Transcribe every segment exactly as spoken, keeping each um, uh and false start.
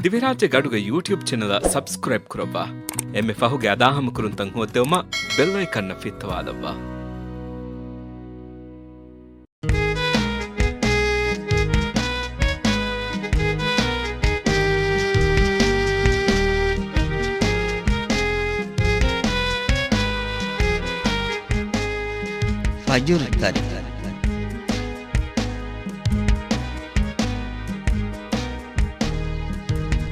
ދިވެހިރާއްޖޭގެ އަޑުގެ ޔޫޓިއުބް ޗެނަލަށް ސަބްސްކްރައިބް ކުރައްވާ. އެންމެ ފަހުގެ އަދާހަމަކުރުންތައް ހޯއްދެވުމަށް ބެލް އައިކަންއަށް ފިއްތަވާލައްވާ. ފަޖުރު ތަރި.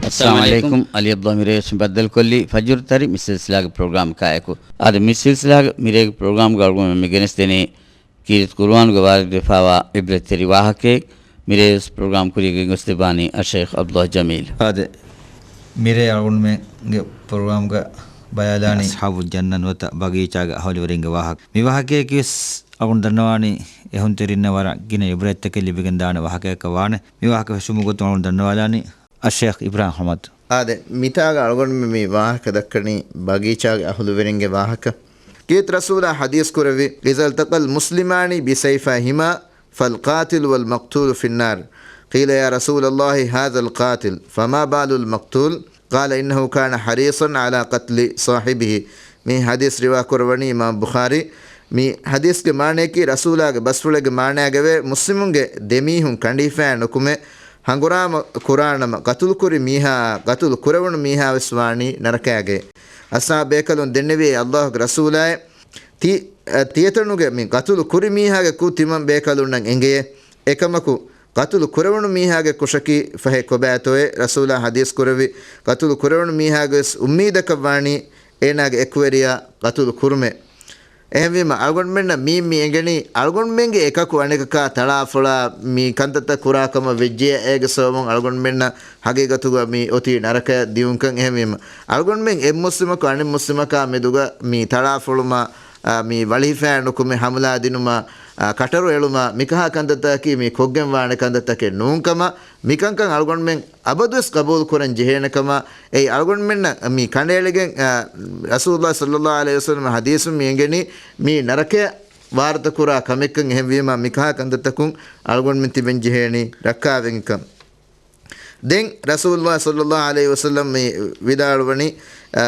އައްސަލާމު އަލައިކުމް. އަލީ އަބްދުﷲ މިރޭވެސް ބައްދަލުކޮށްލީ ފަޖުރު ތަރި މި ސިލްސިލާގެ ޕްރޮގްރާމް ކާއެކު. އާދެ، މި ސިލްސިލާގެ މިރޭގެ ޕްރޮގްރާމްގަ އަޅުގަނޑު މި ގެނެސްދެނީ ކީރިތި ޤުރުއާނުގެ ވާރިދުވެފާވާ ޢިބްރަތްތެރި ވާހަކައެއް. މިރޭވެސް ޕްރޮގްރާމް ކުރިޔަށް ގެންގޮސްދެއްވާނީ އައްޝައިޚް ޢަބްދުﷲ ޖަމީލް. އާދެ، މިރޭ އަޅުގަނޑުމެންގެ ޕްރޮގްރާމްގަ ބަޔާލާނީ އަޞްޙާބު ޖަންނަތް ނުވަތަ ބަގީޗާގެ އަހުލުވެރިންގެ ވާހަކަ. މި ވާހަކަޔަކީވެސް އަޅުގަނޑު ދަންނަވާނީ އެހުންތެރިންނަށް ވަރަށް ގިނަ ޢިބްރަތްތަކެއް ލިބިގެންދާނެ ވާހަކަޔަކަށް ވާނެ. މި ވާހަކަ ފެށުމުގެ ގޮތުން އަޅުގަނޑު ދަންނަވާލާނީ އައްޝައިޚް އިބްރާހިމް އަޙްމަދު. އާދެ، މިތާގަ އަޅުގަނޑުމެން މި ވާހަކަ ދައްކަނީ ބަގީޗާގެ އަހުލުވެރިންގެ ވާހަކަ. ކީރިތި ރަސޫލާ ޙަދީޘް ކުރެއްވި، إذا التقى المسلمان بسيفيهما فالقاتل والمقتول في النار. قيل يا رسول الله هذا القاتل فما بال المقتول؟ قال إنه كان حريصا على قتل صاحبه. މި ޙަދީޘް ރިވާ ކުރައްވަނީ އިމާމް ބުޚާރީ. މި ޙަދީޘްގެ މާނަޔަކީ ރަސޫލާގެ ބަސްފުޅެއްގެ މާނައިގަވޭ މުސްލިމުންގެ ދެމީހުން ކަނޑިފައި ނުކުމެ ހަނގުރާމަ ކުރާނަމަ، ޤަތުލުކުރި މީހާ، ޤަތުލު ކުރެވުނު މީހާވެސް ވާނީ ނަރަކައިގައި. އަޞްޙާބު ބޭކަލުން ދެންނެވި އެ ﷲގެ ރަސޫލާއޭ، ތި-، އަ، ތިޔަތަނުގެ މި ޤަތުލު ކުރި މީހާގެ ކުށް ތިމަން ބޭކަލުންނަށް އެނގެޔޭ. އެކަމަކު، ޤަތުލު ކުރެވުނު މީހާގެ ކުށަކީ ފަހެ ކޮބާތޯއޭ؟ ރަސޫލާ ޙަދީޘް ކުރެއްވި، ޤަތުލު ކުރެވުނު މީހާގެވެސް އުއްމީދަކަށް ވާނީ އޭނާގެ އެކުވެރިޔާ ޤަތުލު ކުރުމޭ. އެހެންވީމަ، އަޅުގަނޑުމެންނަށް މީން މި އެނގެނީ، އަޅުގަނޑުމެންގެ އެކަކު އަނެކަކާ ތަޅާފޮޅާ މި ކަންތައްތައް ކުރާ ކަމަށް ވެއްޖެޔޭ، އޭގެ ސަބަބުން އަޅުގަނޑުމެންނަށް ހަގީގަތުގަ މި އޮތީ ނަރަކަޔަށް ދިޔުންކަން. އެހެންވީމަ، އަޅުގަނޑުމެން އެއްމުސްލިމަކު އަނެއްމުސްލިމަކާ މެދުގަ މި ތަޅާފޮޅުމާ، އާ، މި ވަޅިފައި ނުކުމެ ހަމަލާ ދިނުމާ، އާ، ކަޓަރު އެޅުމާ، މިކަހާ ކަންތައްތަކަކީ މި ކޮށްގެން ވާނެ ކަންތައްތަކެއް ނޫންކަމަށް، މިކަންކަން އަޅުގަނޑުމެން އަބަދުވެސް ޤަބޫލު ކުރަން ޖެހޭނެ ކަމަށް، އެއީ އަޅުގަނޑުމެންނަށް މި ކަނޑައެޅިގެން، އަ، ރަސޫލުﷲ ޞައްލަﷲ ޢަލައިހި ވަސައްލަމަ ޙަދީޘުން މި އެނގެނީ، މީ ނަރަކަޔަށް ވާރުތަ ކުރާ ކަމެއްކަން. އެހެންވީމަ، މިކަހަ ކަންތައްތަކުން އަޅުގަނޑުމެން ތިބެން ޖެހޭނީ ރައްކާވެގެންކަން. ދެން ރަސޫލުﷲ ޞައްލަﷲ ޢަލައިހި ވަސައްލަމް މި ވިދާޅުވަނީ، އަ،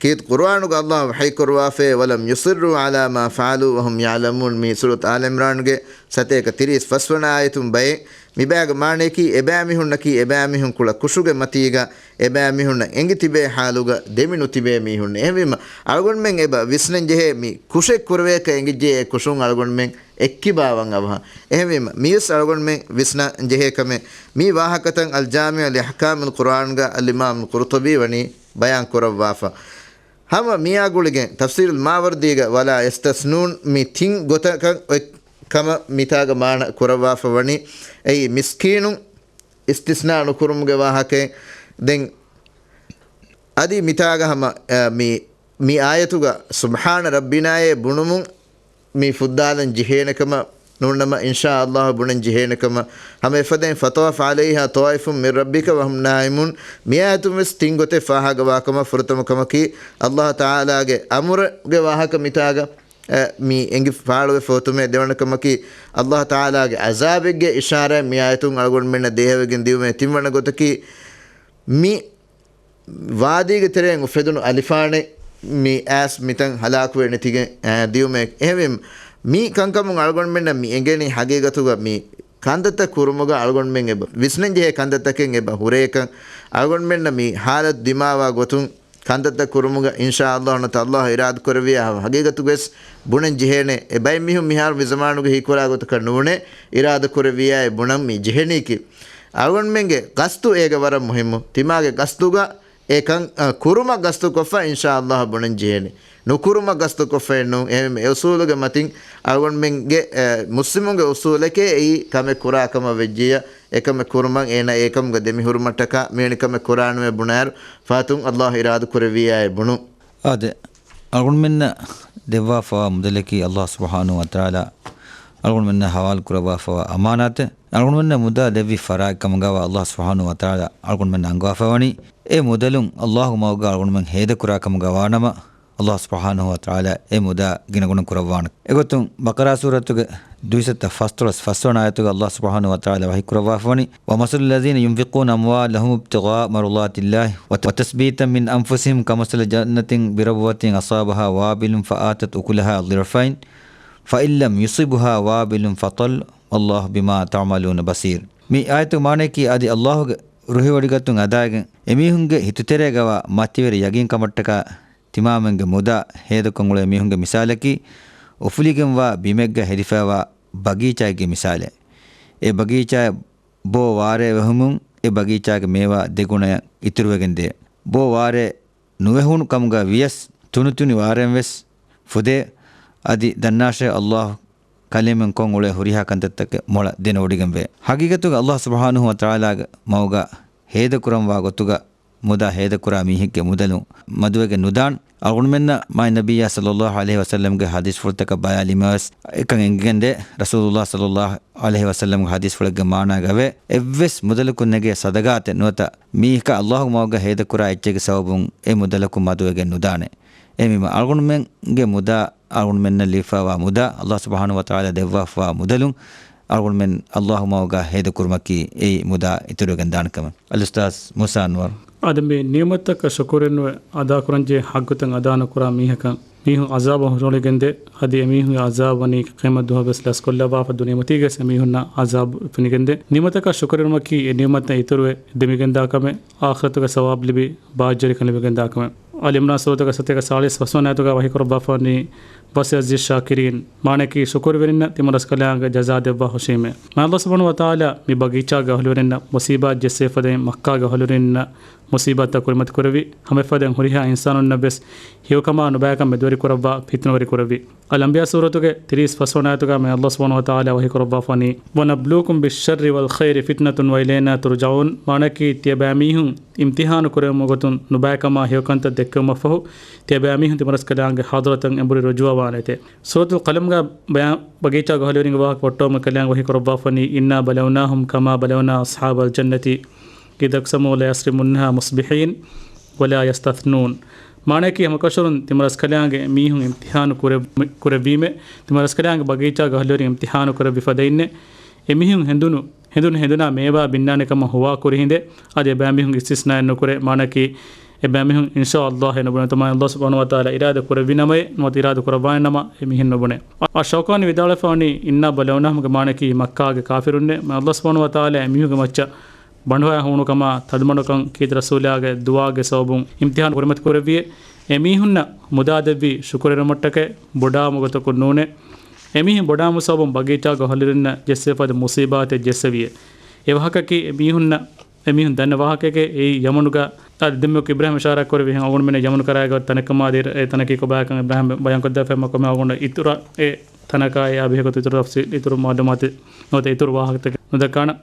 ކީރިތި ޤުރުއާނުގަ ﷲ ވަޙީ ކުރުވާފައި، وَلَمْ يُصِرُّوا عَلَى مَا فَعَلُوا وَهُمْ يَعْلَمُونَ، މި ސޫރަތު އާލު ޢިމްރާންގެ ސަތޭކަ ތިރީސް ފަސްވަނަ އާޔަތުން ބައެއް. މިބައިގެ މާނަޔަކީ، އެބައިމީހުންނަކީ އެބައިމީހުން ކުޅަ ކުށުގެ މަތީގަ އެބައިމީހުންނަށް އެނގި ތިބޭ ޙާލުގަ ދެމި ނުތިބޭ މީހުން. އެހެންވީމަ، އަޅުގަނޑުމެން އެބަ ވިސްނަން ޖެހޭ މި ކުށެއް ކުރެވޭކަށް އެނގިއްޖެ އެ ކުށުން އަޅުގަނޑުމެން އެއްކިބާވަން އަވަހަށް. އެހެންވީމަ، މިވެސް އަޅުގަނޑުމެން ވިސްނަން ޖެހޭ ކަމެއް. މި ވާހަކަތައް އަލްޖާމިޢު ލިއަޙްކާމިލް ޤުރުއާންގަ އަލްއިމާމު ޤުރުޠުބީ ވަނީ ބަޔާން ކުރައްވާފަ. ހަމަ މިއާ ގުޅިގެން ތަފްސީރުލް މާވަރްދީގަ ވަލާ ޔަސްތަސްނޫން މި ތިން ގޮތަކަށް އޮތް ކަމަށް މިތާގަ މާނަ ކުރައްވާފަ ވަނީ، އެއީ މިސްކީނުން އިސްތިސްނާ ނުކުރުމުގެ ވާހަކައެއް. ދެން އަދި މިތާގަ ހަމަ، އަ، މި، މި އާޔަތުގަ ސުބްޙާނަ ރައްބިނާއޭ ބުނުމުން މި ފުއްދާލަން ޖެހޭނެ ކަމަށް ނޫންނަމަ، އިންޝާ ﷲ ބުނަން ޖެހޭނެ ކަމަށް. ހަމަ އެފަދައިން، فَطَافَ عَلَيْهَا طَائِفٌ مِّن رَّبِّكَ وَهُمْ نَائِمُونَ. މި އާޔަތުން ވެސް ތިން ގޮތެއް ފާހަގަވާ ކަމަށް. ފުރަތަމަ ކަމަކީ، ﷲ ތަޢާލާގެ އަމުރުގެ ވާހަކަ މިތާގަ، އެ، މި އެނގި ފާޅުވެފަ އޮތުމޭ. ދެވަނަ ކަމަކީ، ﷲ ތަޢާލާގެ ޢަޒާބެއްގެ އިޝާރާތް މި އާޔަތުން އަޅުގަނޑުމެންނަށް ދޭހަވެގެން ދިއުމޭ. ތިންވަނަ ގޮތަކީ، މި ވާދީގެ ތެރެއިން އުފެދުނު އަލިފާނެއް މި އައިސް މިތަން ހަލާކުވެ ނެތިގެން، އައި، ދިއުމޭ. އެހެންވީމަ، މި ކަންކަމުން އަޅުގަނޑުމެންނަށް މި އެނގެނީ ހަގީގަތުގަ މި ކަންތައްތައް ކުރުމުގަ އަޅުގަނޑުމެން އެބަ ވިސްނަން ޖެހޭ ކަންތައްތަކެއް އެބަ ހުރޭކަން. އަޅުގަނޑުމެންނަށް މި ޙާލަތު ދިމާވާ ގޮތުން ކަންތައްތައް ކުރުމުގަ އިންޝާ ﷲ ނަތަ ﷲ އިރާދަ ކުރެއްވިޔާ ހަގީގަތުގަވެސް ބުނަން ޖެހޭނެ. އެ ބައެއް މީހުން މިހާރު މި ޒަމާނުގަ ހީކުރާ ގޮތަކަށް ނޫނޭ، އިރާދަ ކުރެއްވިޔާ އެ ބުނަން މި ޖެހެނީކީ. އަޅުގަނޑުމެންގެ ގަސްތު އޭގަ ވަރަށް މުހިއްމު. ތިމާގެ ގަސްތުގަ އެ ކަން، އަ، ކުރުމަށް ގަސްތުކޮށްފަ އިންޝާ ﷲ ބުނަން ޖެހޭނެ. ނުކުރުމަށް ގަސްތުކޮށްފައެއް ނޫން. އެހެން އެ އުސޫލުގެ މަތިން އަޅުގަނޑުމެންގެ، އެ، މުސްލިމުންގެ އުސޫލެކޭ އެއީ ކަމެއް ކުރާ ކަމަށް ވެއްޖިއްޔާ، އެކަމެއް ކުރުމަށް އޭނަ އެކަމުގަ ދެމިހުރުމަށްޓަކާ މިވެނި ކަމެއް ކުރާނަމޭ ބުނާއިރު، ފާތުން ﷲ އިރާދަ ކުރެއްވިއްޔާއޭ ބުނުން. އާދެ، އަޅުގަނޑުމެންނަށް ދެއްވާފަވާ މުދަލަކީ ﷲ ސުބްޙާނަހޫ ވަތަޢާލާ އަޅުގަނޑުމެންނަށް ޙަވާލު ކުރައްވާފަވާ އަމާނާތެއް. އަޅުގަނޑުމެންނަށް މުދާ ދެއްވި ފަރާތް ކަމުގަވާ ﷲ ސުބްޙާނަހޫ ވަތަޢާލާ އަޅުގަނޑުމެންނަށް އަންގަވާފަވަނީ، އެ މުދަލުން ﷲގެ މަގުގަ އަޅުގަނޑުމެން ހޭދަކުރާ ކަމުގަ ވާނަމަ، ﷲ ސުބްޙާނަހޫ ވަތަޢާލާ އެ މުދާ ގިނަގުނަ ކުރައްވާނެ. އެގޮތުން ބަޤަރާ ސޫރަތުގެ ދުއިސައްތަ ފަސްދޮޅަސް ފަސްވަނަ އާޔަތުގަ ﷲ ސުބްޙާނަހޫ ވަތަޢާލާ ވަޙީ ކުރައްވާފަވަނީ، وَمَثَلُ الَّذِينَ يُنْفِقُونَ أَمْوَالَهُمُ ابْتِغَاءَ مَرْضَاتِ اللَّهِ وَتَثْبِيتًا مِنْ أَنْفُسِهِمْ كَمَثَلِ جَنَّةٍ بِرَبْوَةٍ أَصَابَهَا وَابِلٌ فَآتَتْ أُكُلَهَا ضِعْفَيْنِ فَإِنْ لَمْ يُصِبْهَا وَابِلٌ فَطَلٌّ وَاللَّهُ بِمَا تَعْمَلُونَ بَصِيرٌ. މި އާޔަތުގެ މާނަޔަކީ އަދި ﷲ ގެ ރުހިވޮޑިގަތުން އަދާގެން އެމީހުންގެ ހިތުތެރޭގަވާ މަތިވެރި ޔަގީންކަމަށްޓަކާ ތިމާމެންގެ މުދާ ހޭދަކޮށް އުޅޭ މީހުންގެ މިސާލަކީ، އުފުލިގެންވާ ބިމެއްގަ ހެދިފައިވާ ބަގީޗާއެއްގެ މިސާލެއް. އެ ބަގީޗާއަށް ބޯ ވާރޭ ވެހުމުން އެ ބަގީޗާގެ މޭވާ ދެގުނައަށް އިތުރުވެގެން ދޭ. ބޯ ވާރޭ ނުވެހުނު ކަމުގަ ވިޔަސް ތުނިތުނި ވާރޭން ވެސް ފުދޭ. އަދި ދަންނާށޭ ﷲ ކަލޭމެން ކޮށް އުޅޭ ހުރިހާ ކަންތައްތަކެއް މޮޅަށް ދެނެވޮޑިގެންވޭ. ހަގީގަތުގަ ﷲ ސުބްޙާނަހޫ ވަތަޢާލާގެ މަގުގަ ހޭދަކުރަންވާ ގޮތުގަ މުދާ ހޭދަކުރާ މީހެއްގެ މުދަލުން މަދުވެގެން ނުދާން. އަޅުގަނޑުމެންނަށް މާތް ނަބިއްޔާ ޞައްލައްލާހު ޢަލައިހި ވަސައްލަމްގެ ޙަދީޘްފުޅުތަކަށް ބަލާލީމަވެސް އެކަން އެނގިގެންދޭ. ރަސޫލުﷲ ޞައްލައްލާހު ޢަލައިހި ވަސައްލަމްގެ ޙަދީޘްފުޅެއްގެ މާނާގަވޭ، އެއްވެސް މުދަލަކުން ނެގޭ ޞަދަގާތެއް ނުވަތަ މީހަކަށް ﷲގެ މަގުގަ ހޭދަކުރާ އެއްޗެއްގެ ސަބަބުން އެ މުދަލަކުން މަދުވެގެން ނުދާނެ. އެހެންވީމަ އަޅުގަނޑުމެންގެ މުދާ، އަޅުގަނޑުމެންނަށް ލިބިފައިވާ މުދާ، ﷲ ސުބްޙާނަހޫ ވަތަޢާލާ ދެއްވާފައިވާ މުދަލުން އަޅުގަނޑުމެން ﷲގެ މަގުގަ ހޭދަކުރުމަކީ އެއީ މުދާ އިތުރުވެގެން ދާނެ ކަމެއް. އަލްއުސްތާޛް މޫސާ އަންވަރު. އާދެ، މި ނިޢުމަތްތަކަށް ޝުކުރެއް ނުވެ، އަދާކުރަންޖެހޭ ޙައްޤުތައް އަދާ ނުކުރާ މީހަކަށް މީހުން ޢަޒާބަށް ހުށަހެޅިގެންދޭ. އަދި އެމީހުންގެ ޢަޒާބު ވަނީ ޤިޔާމަތް ދުވަހަށް ވެސް ލަސްކޮށްލައްވާފަ ދުނިޔެމަތީގަސް އެމީހުންނަށް ޢަޒާބު ފެނިގެންދޭ. ނިޢުމަތަކަށް ޝުކުރުވުމަކީ އެ ނިޢުމަތަށް އިތުރުވެ ދެމިގެންދާ ކަމެއް، އާޚިރަތުގެ ސަވާބު ލިބި ބާއްޖަވެރިކަން ލިބިގެންދާ ކަމެއް. އާލި ޢިމްރާން ސޫރަތުގެ ސަތޭކަ ސާޅީސް ފަސްވަނަ އާޔަތުގަ ވަޙީކުރައްވާފަވަނީ، وَسَيَجْزِي الشَّاكِرِينَ. މާނައަކީ ޝުކުރުވެރިންނަށް ތިމަރަސްކަލާނގެ ޖަޒާ ދެއްވާ ހުށީމޭ. މާތް ﷲ ސުބްޙާނަހޫ ވަތަޢާލާ މި ބަގީޗާގެ އަހުލުވެރިންނަށް މުޞީބާތް ޖެއްސޭ ފަދައިން މައްކާގެ އަހުލުވެރިންނަށް މުޞީބާތްތައް ކުރިމަތި ކުރެއްވި. ހަމައެފަދައިން ހުރިހާ އިންސާނުންނަށް ވެސް ހެޔޮކަމާ ނުބައިކަން މެދުވެރި ކުރައްވާ ފިތުނަވެރި ކުރެއްވި. އަލްއަންބިޔާ ސޫރަތުގެ ތިރީސް ފަސްވަނަ އާޔަތުގަ މާތް ﷲ ސުބްޙާނަހޫ ވަތަޢާލާ ވަޙީކުރައްވާފަވަނީ، وَنَبْلُوكُم بِالشَّرِّ وَالْخَيْرِ فِتْنَةً وَإِلَيْنَا تُرْجَعُونَ. މާނައަކީ ތިޔަބައިމީހުން އިމްތިޙާނު ކުރެވުމުގެ ގޮތުން ނުބައިކަމާ ހެޔޮކަންތައް ދެއްކެވުމަށްފަހު، ތިޔަބައިމީހުން ތިމަރަސްކަލާނގެ ޙަޟްރަތަށް އެނބުރި ރުޖޫޢަވާނެތޭ. ސޫރަތުލް ޤަލަމްގަ ބަޔާން ބަގީޗާގެ އަހުލުވެރިންގެ ވާހަކަ ފޮއްޓަވުމުގެ ކަލާނގެ ވަޙީކުރައްވާފަވަނީ، إِنَّا بَلَوْنَاهُمْ كَمَا بَلَوْنَا أَصْحَابَ الْجَنَّةِ إِذِ اقْتَسَمُوا لَيَصْرِمُنَّهَا مُصْبِحِينَ وَلَا يَسْتَثْنُونَ. މާނައަކީ ހަމަކަށަވަރުން ތިމަރަސްކަލާނގެ މީހުން އިމްތިޙާނު ކުރެވް-، ކުރެއްވީމޭ. ތިމަރަސްކަލާނގެ ބަގީޗާގެ އަހުލުވެރިން އިމްތިޙާނު ކުރެއްވި ފަދައިންނޭ. އެމީހުން ހެނދުނު، ހެނދުނު ހެނދުނާ މޭވާ ބިންނާނެ ކަމަށް ހުވާ ކުރި ހިނދެއް، އަދި އެބައިމީހުން އިސްތިސްނާއެއް ނުކުރޭ. މާނައަކީ އެބައިމީހުން އިންޝާﷲ އެ ނުބުނޭ. ތަމާ ﷲ ސުބްޙާނަހޫ ވަތަޢާލާ އިރާދަ ކުރެއްވި ނަމައޭ، ނުވަތަ އިރާދަ ކުރައްވާނެ ނަމަ އެ މީހެއް ނުބުނޭ. އައްޝައުކާނީ ވިދާޅުވެފަވަނީ، إِنَّا بَلَوْنَاهُمْ ގެ މާނައަކީ މައްކާގެ ކާފިރުންނޭ. ﷲ ސުބްޙާނަހޫ ވަތަޢާލާ އެމީހުންގެ މައްޗަށް ބަނޑުހައި ހޫނުކަމާ، ތަދުމަޑުކަން ކީރިތި ރަސޫލާގެ ދުޢާގެ ސަބަބުން އިމްތިޙާނު ކުރިމަތި ކުރެއްވިއޭ. އެމީހުންނަށް މުދާ ދެއްވީ ޝުކުރެރުމަށްޓަކައި ބޮޑާވުމުގެ ގޮތަކުން ނޫނޭ. އެމީހުން ބޮޑާވުމުގެ ސަބަބުން ބަގީޗާގެ އަހުލުވެރިންނަށް ޖެއްސެވިފަދަ މުޞީބާތެއް ޖެއްސެވިއޭ. އެ ވާހަކައަކީ އެމީހުންނަށް، އެމީހުން ދަންނަ ވާހަކައެކޭ. އެއީ ޔަމަނުގަ އަދި ދެންމެ އިބްރާހިމް އިޝާރާތް ކުރެއްވި ހެން އަޅުގަނޑުމެން ޔަމަނު ކަރާގަ ތަނެއް ކަމާ ދޭ އެ ތަނަކީ ކޮބާކަން އިބްރާހިމް ބަޔާންކޮށްދެވިފައި ކަމަށް އަޅުގަނޑަށް އިތުރަށް އެ ތަނަކާއި އާ ބެހޭގޮތުން އިތުރު ތަފްސީލް އިތުރު މަޢުލޫމާތެއް ނުވަތަ އިތުރު ވާހަކަތަކެއް ނުދައްކާނަން.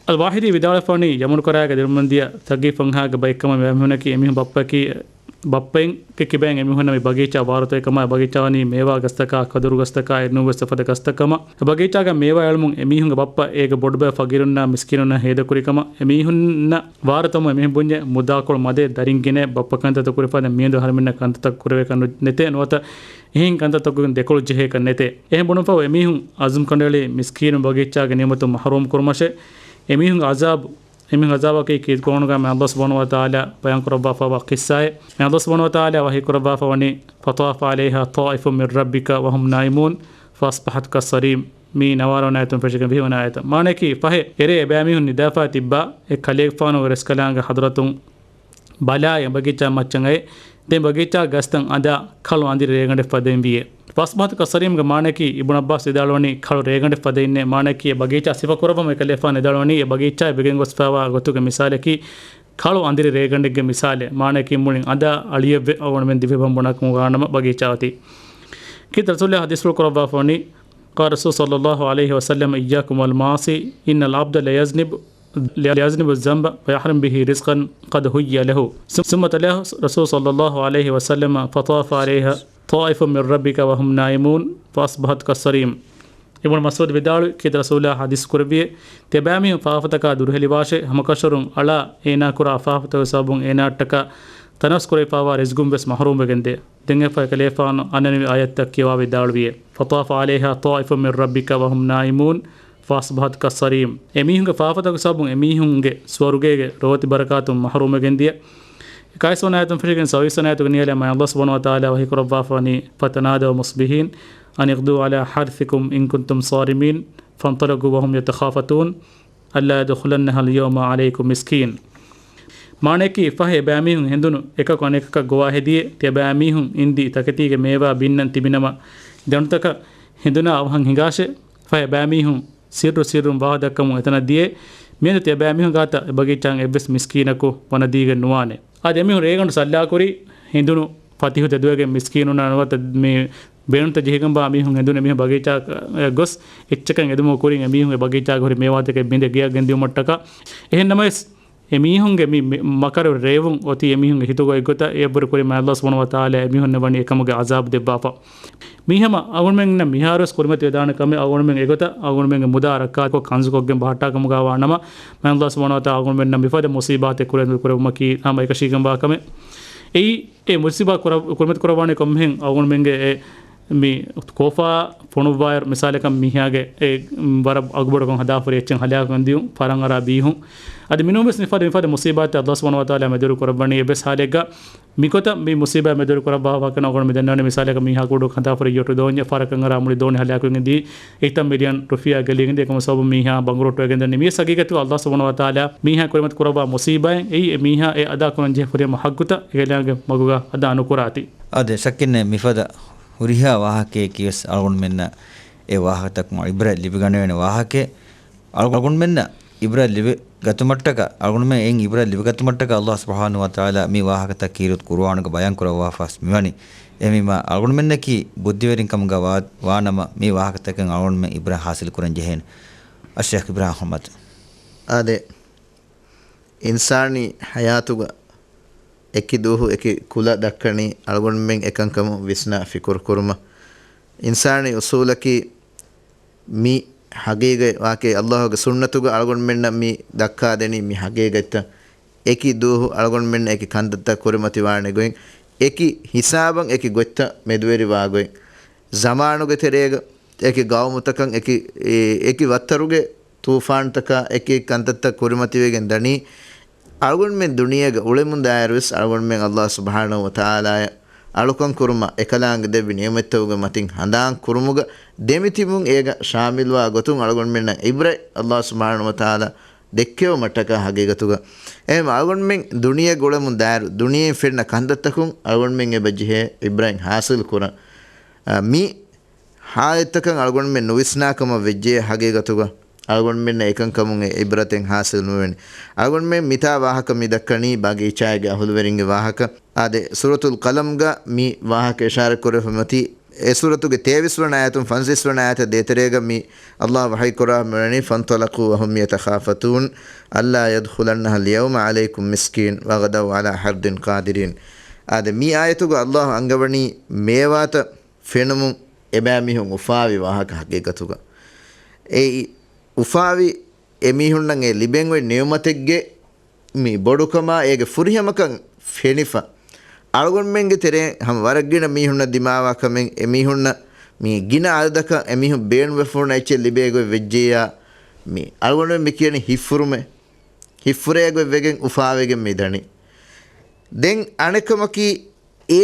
އަލް ވާހިދީ ވިދާޅުވެފަވަނީ ޔަމަނު ކަރާގަ ދިރުމަންދިޔަ ސަޤީފު ފަންހާގެ ބައެއްކަމަށް މި ބައިމީހުންނަކީ އެމީހުން ބައްޕައަކީ ބައްޕައިންގެ ކިބައިން އެމީހުންނަށް މި ބަގީޗާ ވާރުތަކެއް ކަމަށް، އެ ބަގީޗާ ވަނީ މޭވާ ގަސްތަކާ، ކަދުރު ގަސްތަކާ، އެއްނޫންވެސް އެފަދަ ގަސްތައް ކަމަށް. އެ ބަގީޗާގަ މޭވާ އެޅުމުން އެމީހުންގެ ބައްޕަ އޭގެ ބޮޑުބައި ފަގީރުންނާ މިސްކީނުންނަށް ހޭދަކުރި ކަމަށް، އެމީހުންނަށް ވާރުތަމަ އެމީހުން ބުންޏޭ މުދާކޮޅު މަދޭ ދަރިން ގިނަ ބައްޕަ ކަންތައްތައް ކުރި ފަދަ މިއަދު އަހަރުމެންނަށް ކަންތައްތައް ކުރެވޭކަށް ނެތޭ ނުވަތަ އެހެން ކަންތައްތަކުގެ ދެކޮޅު ޖެހޭކަށް ނެތޭ. އެހެން ބުނުންފަހު އެމީހުން އަޒުމް ކަނޑައެޅީ މިސްކީނު ބަގީޗާގެ ނިޢުމަތުން މަޙްރޫމް ކުރުމަށޭ. އެމީހުންގެ ޢަޒާބު އެމީހުން ޢަޒާބަކީ ކީރިތި ޤުރްއާނުގަ މި ﷲ ސުބްޙާނަހޫ ވަތަޢާލާ ބަޔާން ކުރައްވާފައިވާ ޤިއްޞާއެއް. މި ﷲ ސުބްޙާނަހޫ ވަތަޢާލާ ވަޙީ ކުރައްވާފަ ވަނީ، فَطَافَ عَلَيْهَا طَائِفٌ مِّن رَّبِّكَ وَهُمْ نَائِمُونَ فَأَصْبَحَتْ كَالصَّرِيمِ. މީ ނަވާރަ ވަނަ އާޔަތުން ފެށިގެން ވިހި ވަނަ އާޔަތަށް. މާނައަކީ، ފަހެ، އެރޭ އެބައިމީހުން ނިދާފައި ތިއްބާ، އެ ކަލޭގެފާނުގެ ރަސްކަލާނގެ ޙަޟްރަތުން ބަލާ އެ ބަގީޗާ މައްޗަށް އައި، ދެން ބަގީޗާ ގަސްތައް އަނދާ ކަޅު އަނދިރި ރޭގަނޑެއް ފަދައިން ވިއޭ. ފައަޞްބަޙަތް ކައްޞަރީމްގެ މާނައަކީ، އިބްނު ޢައްބާސް ވިދާޅުވަނީ، ކަޅު ރޭގަނޑެއް ފަދައިންނޭ. މާނައަކީ، އެ ބަގީޗާ ސިފަކުރައްވަމުން އެކަލޭގެފާނު ވިދާޅުވަނީ، އެ ބަގީޗާއަށް ވެގެން ގޮސްފައިވާ ގޮތުގެ މިސާލަކީ، ކަޅު އަނދިރި ރޭގަނޑެއްގެ މިސާލެއް. މާނައަކީ، މުޅިން އަނދާ އަޅިއެއްވެ އަޅުގަނޑުމެން ދިވެހިބަހަށް ބުނާކަމުގަ އަންނަމަ ބަގީޗާ އޮތީ. ކީރިތި ރަސޫލާ ޙަދީޘްފުޅު ކުރައްވާފަ ވަނީ، قال رسول صلى الله عليه وسلم، إياكم والمعاصي، إن العبد ليذنب، ليذنب الذنب ويحرم به رزقا قد هيئ له. ثم تلاه رسول صلى الله عليه وسلم، فطاف عليها طائف من ربك وهم نائمون فأصبحت كالصريم. އިބްނު މަސްޢޫދު ވިދާޅުވި، ކީރިތި ރަސޫލާ ޙަދީޘް ކުރެއްވިއޭ، ތިޔަބައިމީހުން ފާފަތަކާ ދުރުހެލިވާށޭ، ހަމަކަށަވަރުން އަޅާ އޭނާ ކުރާ ފާފަތަކުގެ ސަބަބުން އޭނާއަށްޓަކާ ތަނަވަސް ކުރެވިފާވާ ރިޒްގުން ވެސް މަހްރޫމްވެގެންދޭ. ދެން އެފަ އެކަލޭފާނު އަންނަނިވި އާޔަތްތައް ކިޔަވާވިދާޅުވިއޭ. فطاف عليها طائف من ربك وهم نائمون فأصبحت كالصريم. އެމީހުންގެ ފާފަތަކުގެ ސަބަބުން އެމީހުންގެ ސުވަރުގޭގެ ރޯތި ބަރަކާތުން މަހްރޫމްވެގެންދިޔަ. އެކާވީސް ވަނަ އާޔަތުން ފެށިގެން ސައުވީސް ވަނަ އާޔަތުގެ ނިޔާލާ މާތް ﷲ ސުބްޙާނަހޫ ވަތަޢާލާ ވަޙީކުރައްވާފަވަނީ، فتنادوا مصبحين أن اغدوا على حرثكم إن كنتم صارمين فانطلقوا وهم يتخافتون ألا يدخلنها اليوم عليكم مسكين. މާނަޔަކީ، ފަހެ އެބައިމީހުން ހެނދުނު އެކަކު އަނެކަކަށް ގޮވާ ހެދިޔޭ، ތިޔަބައިމީހުން އިންދި ތަކެތީގެ މޭވާ ބިންނަން ތިބިނަމަ، ދެނުތަކަށް ހެނދުނާ އަވަހަށް ހިނގާށޭ. ފަހެ ބައިމީހުން ސިއްރު ސިއްރުން ވާހަކަ ދައްކަމުން އެތަނަށް ދިޔައޭ. މިއަދު ތިޔަބައިމީހުން ގާތަށް އެބަގީޗާއިން އެއްވެސް މިސްކީނަކު ވަނަދީގެން ނުވާނެ. އަދި އެމީހުން ރޭގަނޑު ސައްލާކުރީ، ހެނދުނު ފަތިހު ތެދުވެގެން މިސްކީނުންނާ ނުވަތަ މި ބޭނުންތައް ޖެހިގެން ބާ މީހުން ހެނދުނު އެމީހުން ބަގީޗާއަށް ގޮސް އެއްޗަކަށް އެދުމުގެ ކުރިން އެމީހުން އެ ބަގީޗާގަ ހުރި މޭވާތަކެއް ބިނދެ ގެއަށް ގެންދިއުމަށްޓަކާ. އެހެން ނަމަވެސް، އެމީހުންގެ މި، މި މަކަރު ރޭވުން އޮތީ އެމީހުންގެ ހިތުގަ އޮތްގޮތަށް. އެއަށްވުރެ ކުރިން މާތް ﷲ ސުބްޙާނަހޫ ވަތަޢާލާ އެމީހުންނަށް ވަނީ އެކަމުގެ ޢަޒާބު ދެއްވާފަ. މީހަމަ އަޅުގަނޑުމެންނަށް މިހާރުވެސް ކުރިމަތިވެދާނެ ކަމެއް، އަޅުގަނޑުމެން އެގޮތަށް އަޅުގަނޑުމެންގެ މުދާ ރައްކާތަކު ކަންޒުކޮށްގެން ބަހައްޓާކަމުގަވާ ނަމަ، މާތް ﷲ ސުބްޙާނަހޫ ވަތަޢާލާ އަޅުގަނޑުމެންނަށް މިފަދަ މުޞީބާތެއް ކުރިމަތި ކުރެއްވުމަކީ ހަމަ އެކަށީގެންވާ ކަމެއް. އެއީ، އެ މުޞީބާ ކުރަ-، ކުރިމަތި ކުރައްވާނީ ކޮންމެހެން އަޅުގަނޑުމެންގެ އެ މި ކޯފާ ފޮނުއްވާއިރު މިސާލަކަށް މީހާގެ އެ ވަރަށް އަގުބޮޑުކަން ހަދާފަ ހުރި އެއްޗެއް ހަލާކުވެގެން ދިޔުން، ފަރަށް އަރާ ބީހުން. އަދި މިނޫންވެސް މިފަދަ، މިފަދަ މުޞީބާތެއް ﷲ ސުބްޙާނަހޫ ވަތަޢާލާ މެދުވެރި ކުރައްވަނީ އެއްވެސް ހާލެއްގަ. މިގޮތަށް މި މުޞީބާ މެދުވެރި ކުރައްވާފަ ވާކަން އަޅުގަނޑު މި ދަންނަވަނީ މިސާލަކަށް މީހާ ކުޑަ ކަންތާފުރި ޔޮޓު ދޯންޏެއް ފަރަކަށް އަރާ މުޅި ދޯނި ހަލާކުވެގެން ދީ، އެތައް މިލިއަން ރުފިޔާ ގެއްލިގެން ދިޔަ އެކަމަށް ސަބަބުން މީހާ ބަނގުރޮއްޓުވެގެން ދަނީ. މިއީ ހަގީގަތުގަ ﷲ ސުބްޙާނަހޫ ވަތަޢާލާ މީހާ ކުރިމަތި ކުރައްވާ މުޞީބާއެއް. އެއީ އެ މީހާ އެ އަދާ ކުރަން ޖެހޭ ފުރިހަމަ ހައްގުތައް އެކަލާނގެ މަގުގަ އަދާ ނުކުރާތީ. އާދެ، ޝައްކެއް ނެތް މިފަދަ ހުރިހާ ވާހަކައަކީ ވެސް އަޅުގަނޑުމެންނަށް އެ ވާހަކަތަކުން ޢިބްރަތް ލިބިގަނެވޭނެ ވާހަކައެއް. އަޅު-، އަޅުގަނޑުމެންނަށް ޢިބްރަތް ލިބިގަތުމަށްޓަކާ، އަޅުގަނޑުމެން އެއިން ޢިބްރަތް ލިބިގަތުމަށްޓަކާ ﷲ ސުބްޙާނަހޫ ވަތަޢާލާ މި ވާހަކަތައް ކީރިތި ޤުރުއާނުގަ ބަޔާން ކުރައްވާފަވެސް މިވަނީ. އެހެންވީމާ، އަޅުގަނޑުމެންނަކީ ބުއްދިވެރިން ކަމުގަ ވާ-، ވާނަމަ، މި ވާހަކަތަކެއް އަޅުގަނޑުމެން ޢިބްރަތް ޙާޞިލު ކުރަން ޖެހޭނެ. އައްޝައިޚް އިބްރާހިމް އަޙްމަދު. އާދެ، އިންސާނީ ޙަޔާތުގަ އެކި ދުވަހު އެކި ކުލަ ދައްކަނީ އަޅުގަނޑުމެން އެކަންކަމުން ވިސްނާ ފިކުރު ކުރުމަށް. އިންސާނީ އުޞޫލަކީ މި ޙަޤީޤަތް ވާކީ ﷲގެ ސުންނަތުގަ އަޅުގަނޑުމެންނަށް މި ދައްކާދެނީ މި ޙަޤީޤަތްތައް. އެކި ދުވަހު އަޅުގަނޑުމެންނަށް އެކި ކަންތައްތައް ކުރިމަތިވާނެ ގޮތް، އެކި ހިސާބަށް އެކި ގޮތްތައް މެދުވެރިވާ ގޮތް، ޒަމާނުގެ ތެރޭގަ އެކި ގައުމުތަކަށް އެކި، އެ، އެކި ވައްތަރުގެ ތޫފާނުތަކާ އެކި ކަންތައްތައް ކުރިމަތިވެގެން ދަނީ. އަޅުގަނޑުމެން ދުނިޔޭގަ އުޅެމުންދާއިރުވެސް އަޅުގަނޑުމެން ﷲ ސުބްޙާނަހޫ ވަތަޢާލާއަށް އަޅުކަން ކުރުމަށް އެކަލާނގެ ދެއްވި ނިޢުމަތްތަކުގެ މަތިން ހަނދާން ކުރުމުގަ ދެމިތިބުން އޭގަ ޝާމިލްވާ ގޮތުން އަޅުގަނޑުމެންނަށް ޢިބްރަތް ﷲ ސުބްޙާނަހޫ ވަތަޢާލާ ދެއްކެވުމަށްޓަކާ ހަގީގަތުގަ. އެހެން އަޅުގަނޑުމެން ދުނިޔޭގަ އުޅެމުން ދާއިރު ދުނިޔެއިން ފެންނަ ކަންތައްތަކުން އަޅުގަނޑުމެން އެބަ ޖެހޭ ޢިބްރަތް ޙާޞިލް ކުރަން. އަ، މި ޙާލަތްތަކަށް އަޅުގަނޑުމެން ނުވިސްނާ ކަމަށް ވެއްޖެ ހަގީގަތުގަ އަޅުގަނޑުމެންނަށް އެކަންކަމުން އެ ޢިބްރަތެއް ޙާޞިލް ނުވެން. އަޅުގަނޑުމެން މިތާ ވާހަކަ މި ދައްކަނީ ބަގީޗާގެ އަހުލުވެރިންގެ ވާހަކަ. އާދެ، ސޫރަތުލް ޤަލަމްގަ މި ވާހަކަ އިޝާރަތް ކުރެފަ މަތީ، އެ ސޫރަތުގެ ތޭވީސް ވަނަ އާޔަތުން ފަންސާސް ވަނަ އާޔަތަށް ދޭތެރޭގަ މި ﷲ ވަޙީ ކުރާ މިވަނީ، فانطلقوا وهم يتخافتون ألا يدخلنها اليوم عليكم مسكين وغدوا على حرد قادرين. އާދެ، މި އާޔަތުގަ ﷲ އަންގަވަނީ މޭވާތައް ފެނުމުން އެބައިމީހުން އުފާވި ވާހަކަ ހަގީގަތުގަ. އެއީ އުފާވި އެމީހުންނަށް އެ ލިބެން އޮތް ނިޢުމަތެއްގެ މި ބޮޑުކަމާ އޭގެ ފުރިހަމަކަން ފެނިފަ. އަޅުގަނޑުމެންގެ ތެރެއިން ހަމަ ވަރަށް ގިނަ މީހުންނަށް ދިމާވާ ކަމެއް، އެމީހުންނަށް މި ގިނަ އަދަދަކަށް އެމީހުން ބޭނުންވެފަ ހުންނަ އެއްޗެއް ލިބޭ ގޮތް ވެއްޖެއްޔާ، މި އަޅުގަނޑުމެން މި ކިޔަނީ ހިތްފުރުމޭ. ހިތްފުރޭ ގޮތް ވެގެން އުފާވެގެން މި ދަނީ. ދެން އަނެއްކަމަކީ، އެ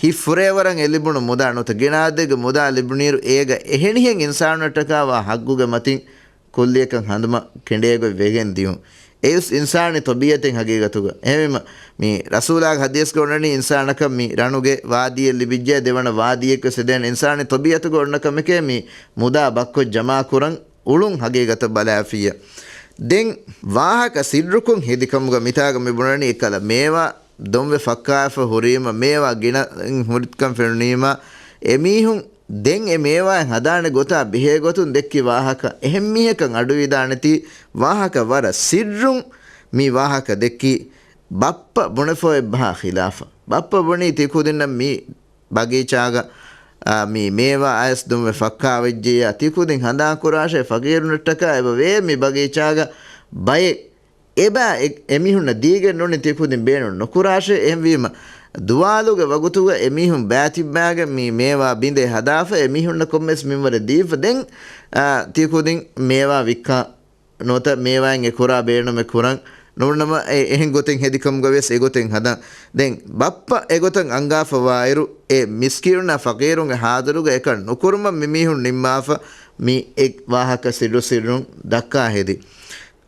ހިތްފުރޭވަރަށް އެ ލިބުނު މުދާ ނުވަތަ ގިނަ އަދަދެއްގެ މުދާ ލިބުނުއިރު، އޭގަ އެހެނިހެން އިންސާނުންނަށްޓަކާ ވާ ހައްގުގެ މަތިން ކުއްލިއަކަށް ހަނދުމަށް ކެނޑޭގޮތް ވެގެން ދިޔުން. އެއީވެސް އިންސާނީ ޠަބީޢަތެއް ހަގީގަތުގަ. އެހެންވީމަ، މި ރަސޫލާގެ ޙަދީޘްގަ އޮންނަނީ އިންސާނަކަށް މި ރަނުގެ ވާދީއެއް ލިބިއްޖެ، ދެވަނަ ވާދީއެއްވެސް ހެދޭނެ. އިންސާނީ ޠަބީޢަތުގަ އޮންނަ ކަމެކޭ މި މުދާ ބައްކޮށް ޖަމާކުރަން އުޅުން ހަގީގަތަށް ބަލާފިއްޔާ. ދެން ވާހަކަ ސިއްރުކޮށް ހެދިކަމުގަ މިތާގަ މި ބުނަނީ އެއްކަލަ މޭވާ ދޮންވެ ފައްކާވެފަ ހުރީމަ، މޭވާ ގިނައިން ހުރިކަން ފެނުނީމަ، އެމީހުން ދެން އެ މޭވާއެއް ހަދާނެ ގޮތާ ބެހޭ ގޮތުން ދެއްކި ވާހަކަ އެހެން މީހަކަށް އަޑުއިވިދާނެތީ ވާހަކަ ވަރަށް ސިއްރުން މި ވާހަކަ ދެއްކީ ބައްޕަ ބުނެފަ އެއްބަހާ ޚިލާފަށް. ބައްޕަ ބުނީ ތިކުދިންނަށް މި ބަގީޗާގަ، އާ، މި މޭވާ އަޔަސް ދުންވެ ފައްކާވެއްޖެޔާ، ތިކުދިން ހަނދާން ކުރާށޭ ފަގީރުންނަށްޓަކާ އެބަ ވޭ މި ބަގީޗާގަ ބައެއް އެބަ އެ-، އެމީހުންނަށް ދީގެން ނޫނީ ތިކުދިން ބޭނުން ނުކުރާށޭ. އެހެންވީމަ، ދުވާލުގެ ވަގުތުގަ އެމީހުން ބައިތިއްބާގެން މި މޭވާ ބިނދޭ ހަދާފަ، އެމީހުންނަށް ކޮންމެސް މިންވަރެއް ދީފަ، ދެން، އާ، ތިކުދިން މޭވާ ވިއްކާ ނުވަތަ މޭވާއިން އެ ކުރާ ބޭނުމެއް ކުރަން ނޫންނަމަ، އެ-، އެހެން ގޮތެއް ހެދިކަމުގަ ވެސް އެގޮތެއް ހަދަން. ދެން ބައްޕަ އެގޮތަށް އަންގާފަ ވާއިރު، އެ މިސްކީނުންނާ ފަޤީރުންގެ ޙާޟިރުގަ އެކަން ނުކުރުމަށް މިމީހުން ނިންމާފަ، މި އެ ވާހަކަ ސިއްރު ސިއްރުން ދައްކާ ހެދި.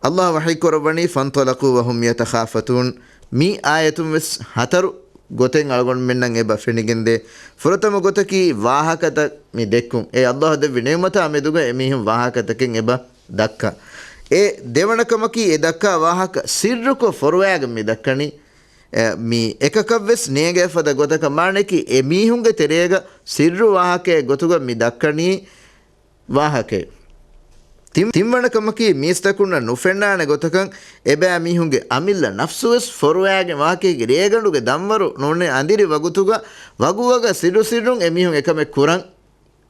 ﷲ ވަޙީ ކުރައްވަނީ، "فانطلقوا وهم يتخافتون." މި އާޔަތުން ވެސް ހަތަރު ގޮތެއް އަޅުގަނޑުމެންނަށް އެބަ ފެނިގެންދޭ. ފުރަތަމަ ގޮތަކީ ވާހަކަތައް މި ދެއްކުން. އެ ﷲ ދެއްވި ނިޢުމަތާ މެދުގަ އެމީހުން ވާހަކަތަކެއް އެބަ ދައްކާ. އެ ދެވަނަ ކަމަކީ އެ ދައްކާ ވާހަކަ ސިއްރުކޮށް ފޮރުވާގެން މި ދައްކަނީ. އެ، މި އެކަކަށްވެސް ނޭނގޭ ފަދަ ގޮތަކަށް، މާނައަކީ އެމީހުންގެ ތެރޭގަ ސިއްރު ވާހަކައެއް ގޮތުގަ މި ދައްކަނީ ވާހަކައެއް. ތިން-، ތިންވަނަ ކަމަކީ މީސްތަކުންނަށް ނުފެންނާނެ ގޮތަކަށް އެބައިމީހުންގެ އަމިއްލަ ނަފްސުވެސް ފޮރުވާގެން ވާހަކައިގެ ރޭގަނޑުގެ ދަންވަރު ނޫނޭ އަނދިރި ވަގުތުގަ ވަގުވަގަށް ސިއްރު ސިއްރުން އެމީހުން އެކަމެއް ކުރަން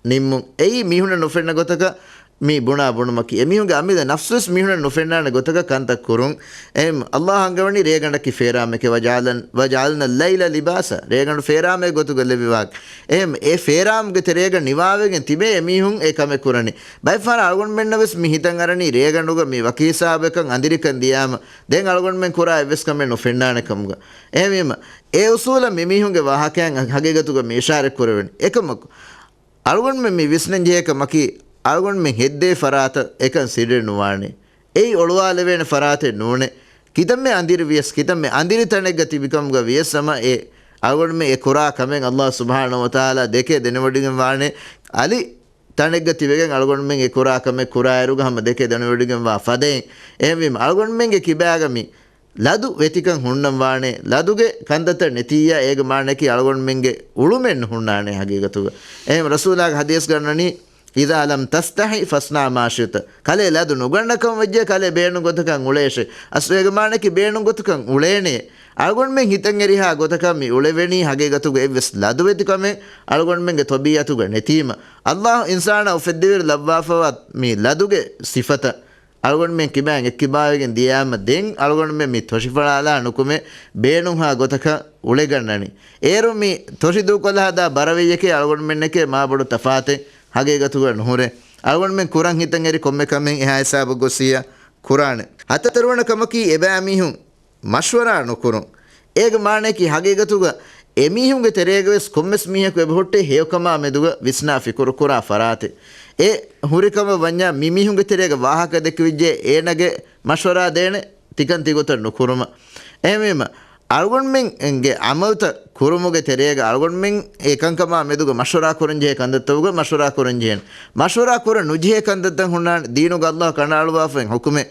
ނިންމުން. އެއީ މީހުންނަށް ނުފެންނަ ގޮތަކަށް މި ބުނާ ބުނުމަކީ، އެމީހުންގެ އަމިއްލަ ނަފްސުވެސް މީހުންނަށް ނުފެންނާނެ ގޮތަކަށް ކަންތައް ކުރުން. އެހެން ﷲ އަންގަވަނީ ރޭގަނޑަކީ ފޭރާމެކޭ، "وجعلن-، وجعلنا الليل لباسا." ރޭގަނޑު ފޭރާމެ ގޮތުގަ ލެއްވި ވާހަކަ. އެހެން އެ ފޭރާމްގެ ތެރޭގަ ނިވާވެގެން ތިބޭ އެމީހުން އެ ކަމެއް ކުރަނީ. ބައެއް ފަހަރަށް އަޅުގަނޑުމެންނަށް ވެސް މި ހިތަށް އަރަނީ ރޭގަނޑުގަ މި ވަކި ހިސާބަކަށް އަނދިރިކަން ދިޔާމަ، ދެން އަޅުގަނޑުމެން ކުރާ އެއްވެސް ކަމެއް ނުފެންނާނެ ކަމުގަ. އެހެންވީމަ، އެ އުސޫލަށް މި މީހުންގެ ވާހަކައިން ހަގީގަތުގަ މި އިޝާރަތް ކުރެވެނީ. އެކަމަކު، އަޅުގަނޑުމެން މި ވިސްނަން ޖެހޭ ކަމަކީ، އަޅުގަނޑުމެން ހެއްދޭ ފަރާތަށް އެކަން ސިއްރެއް ނުވާނެ. އެއީ އޮޅުވާލެވޭނެ ފަރާތެއް ނޫނޭ. ކިތަންމެ އަނދިރި ވިޔަސް، ކިތަންމެ އަނދިރި ތަނެއްގަ ތިބިކަމުގަ ވިޔަސް ހަމަ އެ އަޅުގަނޑުމެން އެ ކުރާ ކަމެއް ﷲ ސުބްޙާނަހޫ ވަތަޢާލާ ދެކޭ ދެނެވޮޑިގެން ވާނެ. އަލި ތަނެއްގަ ތިބެގެން އަޅުގަނޑުމެން އެ ކުރާ ކަމެއް ކުރާއިރުގަ ހަމަ ދެކޭ ދެނެވޮޑިގެން ވާ ފަދައިން. އެހެންވީމަ، އަޅުގަނޑުމެންގެ ކިބާގަ މި ލަދު ވެތިކަން ހުންނަން ވާނެ. ލަދުގެ ކަންތައްތައް ނެތިއްޔާ އޭގެ މާނައަކީ އަޅުގަނޑުމެންގެ އުޅުމެއް ނުހުންނާނެ ހަގީގަތުގަ. އެހެން ރަސޫލާގެ ޙަދީޘްގަ އަންނަނީ، "إذا لم تستح فاصنع ما شئت." ކަލޭ ލަދު ނުގަންނަކަން ވެއްޖެ، ކަލޭ ބޭނުން ގޮތަކަށް އުޅޭށޭ. އަސްލު އޭގެ މާނައަކީ ބޭނުން ގޮތަކަށް އުޅޭނެ. އަޅުގަނޑުމެން ހިތަށް އެރިހާ ގޮތަކަށް މި އުޅެވެނީ ހަގީގަތުގަ އެއްވެސް ލަދު ވެތިކަމެއް އަޅުގަނޑުމެންގެ ތޮބީއަތުގަ ނެތީމަ. ﷲ އިންސާނާ އުފެއްދެވިއިރު ލައްވާފަވާ މި ލަދުގެ ސިފަތައް އަޅުގަނޑުމެން ކިބާއިން އެއްކިބާވެގެން ދިޔާމަ، ދެން އަޅުގަނޑުމެން މި ތޮށިފަޅާލާ ނުކުމެ ބޭނުންހާ ގޮތަކަށް އުޅެގަންނަނީ. އޭރު މި ތޮށި ދޫކޮށްލާ ހަދާ ބަރަވެއްޔެކޭ އަޅުގަނޑުމެންނެކޭ މާބޮޑު ތަފާތެއް ހަގީގަތުގަ ނުހުރޭ. އަޅުގަނޑުމެން ކުރަން ހިތަށް އެރި ކޮންމެ ކަމެއް އެހާ ހިސާބަށް ގޮސް ހިޔާ ކުރާނެ. ހަތަރުވަނަ ކަމަކީ އެބައިމީހުން މަޝްވަރާ ނުކުރުން. އޭގެ މާނައަކީ ހަގީގަތުގަ އެމީހުންގެ ތެރޭގަވެސް ކޮންމެސް މީހަކު އެބަހުއްޓޭ ހެޔޮކަމާ މެދުގަ ވިސްނާ ފިކުރުކުރާ ފަރާތެއް. އެ ހުރިކަމަށް ވަންޏާ މި މީހުންގެ ތެރޭގަ ވާހަކަ ދެއްކިވެއްޖެ އޭނަގެ މަޝްވަރާ ދޭނެ ތިކަން ތިގޮތަށް ނުކުރުމަށް. އެހެންވީމަ، އަޅުގަނޑުމެންގެ ޢަމަލުތައް ކުރުމުގެ ތެރޭގަ އަޅުގަނޑުމެން އެކަންކަމާ މެދުގަ މަޝްވަރާ ކުރަންޖެހޭ ކަންތައްތަކުގަ މަޝްވަރާ ކުރަންޖެހޭނެ. މަޝްވަރާ ކުރަން ނުޖެހޭ ކަންތައްތައް ހުންނާނެ. ދީނުގަ ﷲ ކަނޑައަޅުވާފައި ޙުކުމެއް.